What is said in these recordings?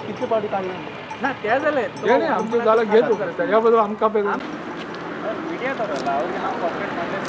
कितले पावटी काडले ना ते जाले नाही आमचं झालं घेत त्याच्या बद्दल आमकां मीडिया हांव कॉपरेट मारले.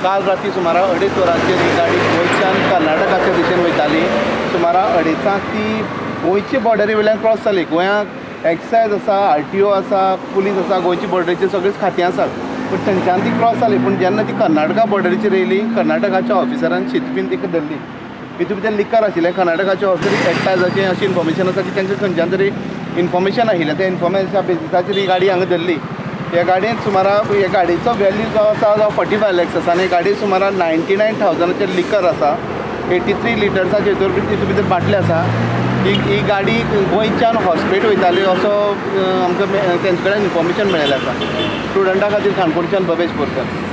काल राती सुमारा 2:30 वरांचेर ही गाडी गोंयच्यान कर्नाटकाच्या दिशेन वयताली. सुमारा 2:30 ती गोंयचे बॉर्डरी वयल्यान क्रॉस जाली. गोंयांत एक्सायज आसा, RTO आसा, पुलीस आसा, गोंयचे बॉर्डरीचेर सगळीच खातीं आसात, पूण थंयच्यान ती क्रॉस जाली. पूण जेन्ना ती कर्नाटका बॉर्डरीचेर येयली, कर्नाटकाच्या ऑफिसरान शितपीन तिका धरली. तितून भितर लिकर आशिल्लें. कर्नाटकाचे ऑफिसर एक्सायजाचें अशें इन्फॉर्मेशन आसा की तांकां खंयच्यान तरी इन्फॉर्मेशन आशिल्लें. त्या इन्फॉर्मेशना बेजिसाचेर ही गाडी हांगा धरली. ह्या गाडयेन सुमारा ह्या गाडयेचो वेल्यू जो आसा तो 45 lakhs आसा आनी गाडी सुमारा 99,000 लिकर आसा. 83 लिटर्साचे हितून भितर बाटले आसा. ही गाडी गोंयच्यान हॉस्पेट वयताली असो आमकां तेंचे कडेन इन्फॉर्मेशन मेळिल्लें आसा. स्टुडंटा खातीर काणकोणच्यान भवेश बोरकर.